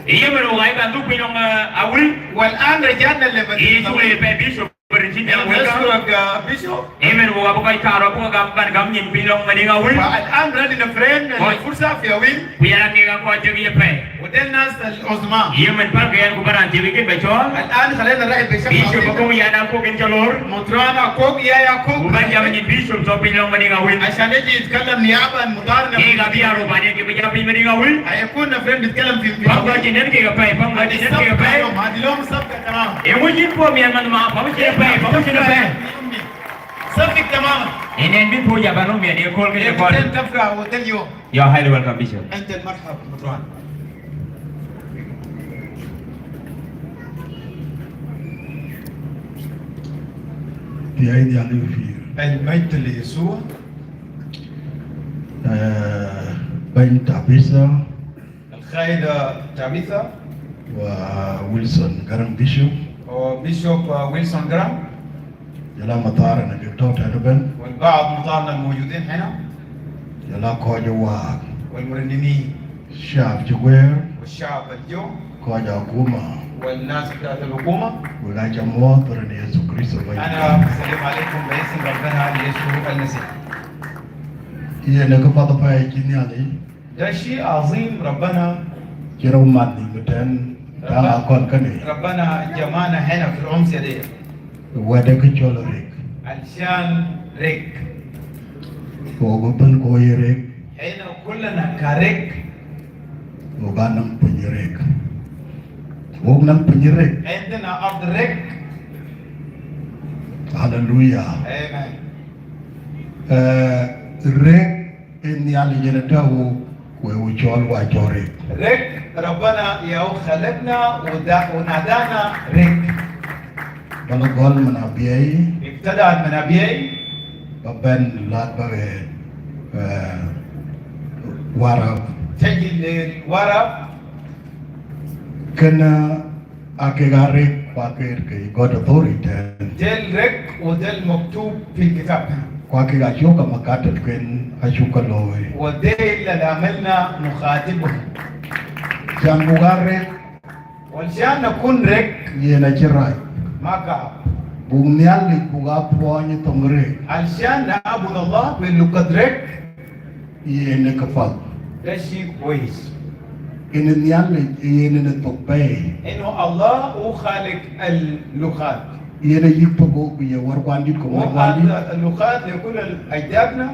Iye men wo ga iban duk piny long, eh, awil. Wal an rajana le. Iye tu le pe Bishop Bridget, and welcome. Nashkurak, uh, Bishop. Iye men wo ga bu kai karo bu ga ban gam nyin piny long Mading Awil. Wa al an radi na friend, uh, fursa fi Awil. Ku yala ke ga ko jegi ye pay. Wa del nas al uzma. Ye men pal ke yan ku baran tibi kin be chol. Al an khalena rahi be shakl. Bishop ko ya na ko kin chalor. Mutrana ko ya ya ko. Ku ban jam ni Bishop so piny long Mading Awil. Ashan yaji yitkallam niyaban mutarna. Ke ga bi aro bane ke bi jam piny Mading Awil. Ayakun na friend bitkallam fi, fi. Pam ga jinen ke ga pay, pam ga jinen ke ga pay. Hadi lom sabga tamam. E mo jin po mi man ma, pam jinen pay, pam jinen pay. Sabga tamam. Enen bi po ya bano mi de kol ke kol. Tafra hotel yo. You're highly welcome, Bishop. Anta al-marhab, Matran. Fi ain Yahweh fi. Al-Majid li Yeshua. Eh, Bain Tabitha. Al-Qaida Tabitha. Wa Wilson Garang Bishop. Wa Bishop, uh, Wilson Garang. Jɔl a matharna kek tɔ̈ tɛ̈n ëbɛ̈n. Wal baad mutarna al-mawjudin hina. Jɔl a kɔc ë waak. Wal murannimin. Shaab cï guëër. Wa shaab al jo. Kɔc akuma. Wal nas bitaat al hukuma. Wek aca muɔ̈ɔ̈th rin Yecu Kritho Bɛ̈ny. Ana basallim alaykum bi ism Rabbana Yesu al-Masih. Yen ë këpath apɛi cï Nhialic. Da shi azim Rabbana. Cï rɔt mat nhïïm ëtɛ̈n, taŋ akɔn kënë. Rabbana jamana hena fil umsiya de. Wɛ̈t ë kë cɔl rek. Alshan rek. Ku ɣok ëbɛ̈n ku ye rek. Hena kullana ka rek. Ɣok anɔŋ piny rek. Ɣok nɔŋ piny rek. Indana ard rek. Haleluya. Amen. Eh, rek. Ee Nhialic yen tɔ̈u ku ee cɔl wa cɔl rek. Rek, Rabbana ya hu khalaqna wa da-, wa nadana rek. Ba la gɔl min Abyei. Ibtadaat min Abyei. Ba bɛ̈n lat ba ɣet, eh, Warap. Taji le Warap. Kënë, aa kek aa rek, ku aa kek ke gɔ̈t ë thɔ̈r yic tɛ̈n. Del rek wa del maktub fil kitab. Ku aa kek aa cök ke makatib ken acuk ke looi. Wa del al amalna nukhatibuhum. Can buk aa rek. Wa alshan nakun rek. Yen acï rac. Ma kaab. Buk Nhialic buk aa puɔɔny ë thoŋ rek. Alshan naabud Allah bi lugat rek. Yen ë këpath. Da shi kwes. Yen ë Nhialic, yen ë thok bɛ̈ɛ̈i. Innu Allah hu khaliq al-lughat. Yen ë yïk thok ɣok ku ye wärkuan dït ku wärkuan dït. Wa ata al-lughat li kull ajdadna.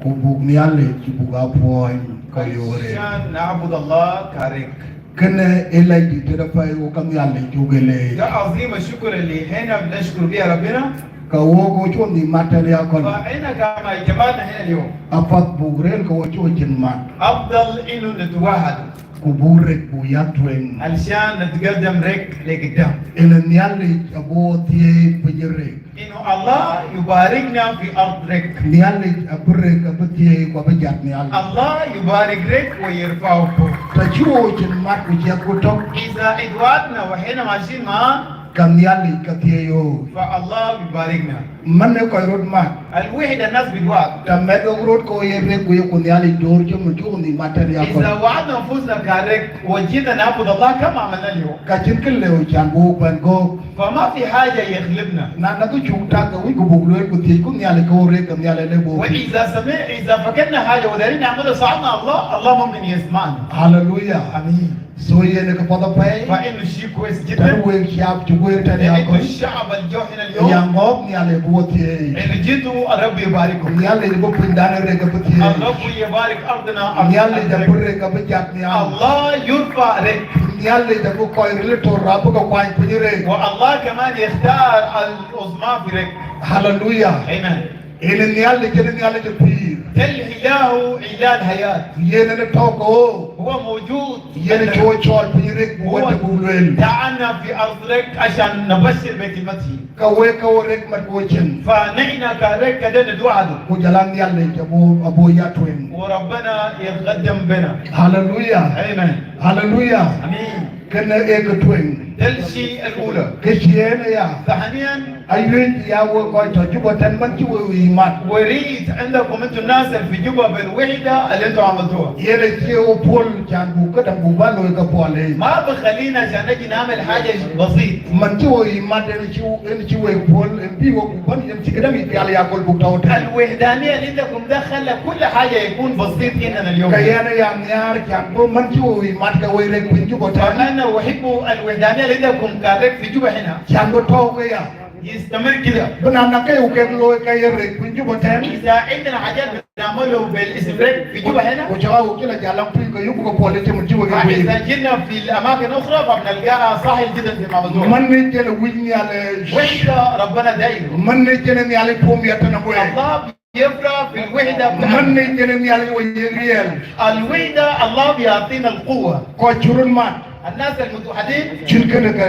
Ku buk Nhialic buk aa puɔɔny ka liu rek. Ashan naabud Allah ka rek. Kënë ë lɛc dït tëde apɛi ɣok ka Nhialic cuk ë leec. Da azim shukr li hena nashkur biha Rabbina. Ka ɣok ɣo cuk nhïïm mat tɛ̈n ya kɔn. Fa hena kama ijtamana hena al-yom. Apath buk rëër ke ɣo cuk cin mat. Afdal innu natawahad. Ku buk rek buk ya tueŋ. Alshan natagaddam rek le giddam. Yen ë Nhialic abï ɣo thiëëi piny rek. Innu Allah yubarikna fi ard rek. Nhialic abï rek abï thiëëi ku abï jat nhial. Allah yubarik rek wa yarfau fok. Tɛ̈ cï ɣo cin mat ku ciɛthku tök. Iza ijtawadna wa hena mashin maan. Ka Nhialic ka thiëëi ɣo. Fa Allah yubarikna. Mɛn ë kɔc röt mat. Al wihda nas bitwad. Tɛ̈ mɛt ɣok röt ke ɣo ye rek ku yeku Nhialic door cï mën cuk nhïïm mat tɛ̈n ya kɔn. Iza waadna anfusna ka rek wa jina naabud Allah kama amalna al-yom. Ka cïn kë lëu can buk bɛ̈n göök. Fa ma fi haja yaghlibna. Na, na kë cuk tak ke wïcku buk lueel ku thiëcku Nhialic ke ɣo rek ke Nhialic le buk. Wa iza sami-, iza fakadna haja wa darin namal saalna Allah, Allah mumkin yasmana. Haleluya. Amin. So yen ë këpath apɛi. Fa innu shi kwes jiddan. Tënë wek shaab cï guëër tɛ̈n ya kɔn. Innu shaab al jo hena al-yom. Ya ŋɔ̈ɔ̈k Nhialic buk wo thiëëc. إن جئتوا، الرب يبارككم. Nhialic abï pinydan rek abï thiëëc. الرب يبارك أرضنا، أرض Nhialic abï rek abï jat nhial. الله يرفع ريك. Nhialic abï kɔc ril tɔ̈ abï ke kuany piny rek. والله كمان يختار العظماء في ريك. Haleluya. Amen. Yen Nhialic, yen Nhialic ë pïïr. الإله إله الحياة. Yen ë tɔ̈ ke ɣo. هو موجود. Yen ë cï wo cɔɔl piny rek buk wo tɛ̈ buk lueel. دعانا في أرض ريك عشان نبشر بكلمته. Ka wek ke wo rek mat wo cin. فنحن كريك كده ندعو له. Ku jɔl a Nhialic abï, abï ya tueŋ. وربنا يقدم بنا. Haleluya. Amen. Haleluya. آمين. Kënë ee kë tueŋ. ده الشيء الأولى. Kë ciëën aya. ثانيا. Awiëc ya wek kɔc tɔ̈ Juba tɛ̈n man cï wek wïc mat. أريد عندكم أنتم الناس اللي في جوبا بالوحدة اللي أنتم عملتوها. Yen acï wo puɔ̈l can buk këdäŋ buk bä looi ke puɔl yic. ما بخلينا عشان نجي نعمل حاجة بسيط. Man cï wo yic mat yen cï, yen cï wek puɔ̈l, yen bï wo buk bän, yen cï këdäŋ yic pial ya köl buk tɔ̈u tɛ̈n. الوحدانية اللي عندكم ده خلى كل حاجة يكون بسيط عندنا اليوم. Ke yen aya nhiaar can bï man cï wo yic mat ke wek rek piny Juba tɛ̈n. وأنا أحب الوحدانية اللي عندكم كريك في جوبا هنا. Can bï tɔ̈u ke ya. يستمر كده. Bï na naŋ ke ye kek looi ke ye rek piny Juba tɛ̈n. إذا عندنا حاجات بنعمله بالاسم ريك في جوبا هنا. Ku cä wok cï la jäl piny ke yök ke puɔl ë cï mën cï wek ye. فإذا جينا في الأماكن أخرى فبنلقاها سهل جدا زي ما بزور. Man ë yen wïc Nhialic. وإنت ربنا دايره. Man ë yen Nhialic tuɔm ya tënë wek. الله يفرح في الوحدة بتاعتنا. Man ë yen Nhialic wo yiëk riɛl. الوحدة الله بيعطينا القوة. Kɔc cï röt mat. الناس المتوحدين. Cïn kënë ke,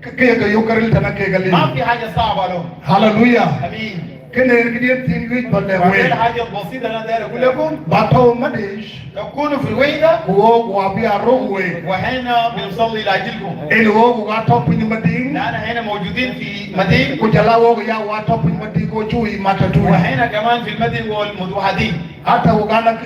ke, ke, ke yök ke ril tënë kek aliu. ما في حاجة صعبة لهم. Haleluya. آمين. Kënë yen këdiɛ̈n thiin wïc bä lɛ̈k wek. وهذه الحاجة البسيطة اللي أنا داير أقول لكم. Bä tɔ̈u mat yic. تكونوا في الوحدة. Ku wok wa bï ya röök wek. وهنا بنصلي لأجلكم. Yen wok wa tɔ̈ piny Madiŋ. لأن هنا موجودين في مدينة. Ku jɔl a wok ya wa tɔ̈ piny Madiŋ, wo cï wo yic mat tëtui. وهنا كمان في المدينة والمتوحدين. Hata wok ana,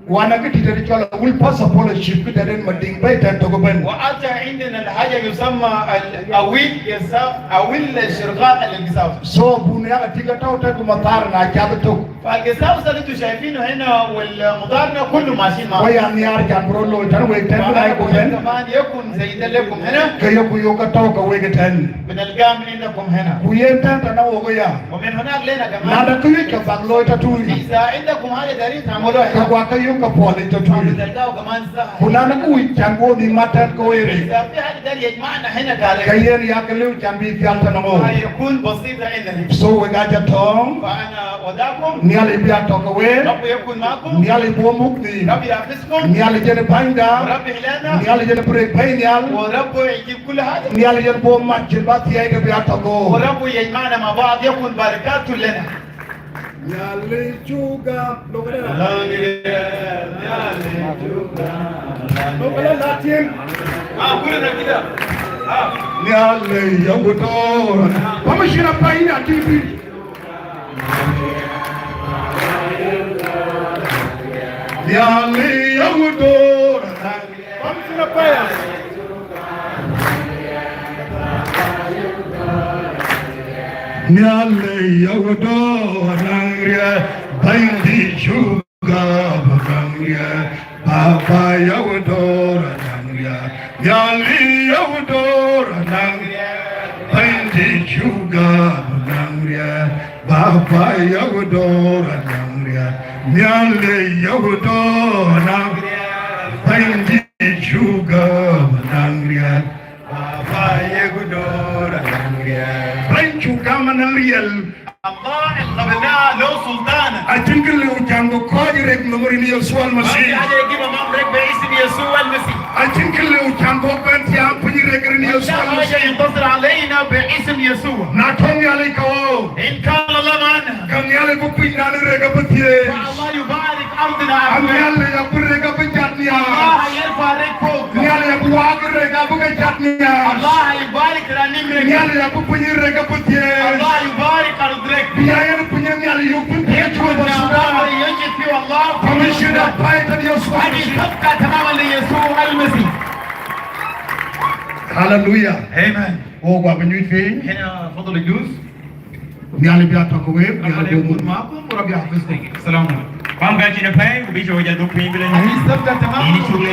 wan akë tït tëde cɔl Awil Pastor Fellowship, këdɛ̈t yen Madiŋ bɛ̈i tɛ̈n tök ëbɛ̈n. وحتى عندنا الحاجة يسمى ال-، أويل يسا-، أويل الشرقاء للقساوسة. So, bun ya ka tïŋ ke tɔ̈u tɛ̈n ku mathar na cath tök. فالقساوسة اللي انتوا شايفينه هنا والمدارنة كله ماشيين معه. Ku ya nhiaar can bï röt looi tënë wek tɛ̈n bï na ye ku tɛ̈n. كمان يكون زي ده لكم هنا. Ke yök ku yök ke tɔ̈u ke wek tɛ̈n. بنلقاهم عندكم هنا. Ku yen tɛ̈n tënë wok aya. ومن هناك لنا كمان. Na de kë wïc ke bäk looi tëtui. إذا عندكم حاجة دايرين تعملوها هنا. Ke guɔ ke yök ke puɔl yic tëtui. بتلقاها كمان سهل. Ku na de kë wïc can wo bï mat tɛ̈n ke wo ye rek. إذا في حاجة داير يجمعنا هنا كريك. Ke yen ya ke lëu can bï pial tënë wo. فيكون بسيطة عندنا. So wek aa cä tɔ̈ɔ̈ŋ. فأنا أودعكم. Nhialic bï ya tɔ̈ ke wek. رب يكون معكم. Nhialic bï wo muk nhïïm. رب يحفظكم. Nhialic yen bänyda. رب إلهنا. Nhialic yen bï rek bɛ̈i nhial. ورب يجيب كل حاجة. Nhialic yen bï wo mat cïn bä thiëëi ke bï ya tɔ̈ ke wo. ورب يجمعنا مع بعض يكون بركات لنا. Nhialic cuk gam, lokala. Lokala Latin. Ah, kule na kida. Ah. Nhialic ya gutor. Vamos a ir a página T V. Nhialic ya gutor. Vamos a ir a página. Nhialic ya gutor naŋ riɛl, Bɛ̈nydït cuk gam naŋ riɛl, Baba ya gutor naŋ riɛl. Nhialic ya gutor naŋ riɛl, Bɛ̈nydït cuk gam naŋ riɛl, Baba ya gutor naŋ riɛl. Nhialic ya gutor naŋ riɛl, Bɛ̈nydït cuk gam naŋ riɛl. Baba ye gutor naŋ riɛl. Bɛ̈ny cuk gam naŋ riɛl. الله الغبناء له سلطان. Acïn kë lëu can bï kɔc rek nöm rin Yecu Almasi. ما في حاجة يجيب أمام ريك باسم يسوع المسيح. Acïn kë lëu can bï bɛ̈n thiääk piny rek rin Yecu Almasi. ما في حاجة ينتصر علينا باسم يسوع. Na tɔ̈ Nhialic ke ɣo. إن كان الله معنا. Ka Nhialic bï piny nɔn rek abï thiëëc. فالله يبارك أرضنا. Nhialic abï rek abï jat nhial. الله يرفع ريك فوق. Nhialic abï waak rek abï ke jat nhial. الله يبارك رنيم ريك. Nhialic abï piny rek abï thiëëc. الله يبارك أرض ريك. Bï ya yen piny Nhialic yök piny thiëëc. يجد فيه الله. Commission of Python Yesu. هذه صفقة تماما ليسوع المسيح. Hallelujah. Amen. Wo guɔ bï nyuc piny. هنا فضل الجوز. Nhialic bï ya tɔ̈ ke wek, Nhialic bï muk. ربنا يكون معكم ورب يحفظكم. السلام عليكم. Bäm gäi cin ë pɛ̈i, ku bï cɔk jal duk piny bï lɔ nyuc. Yïn cuk le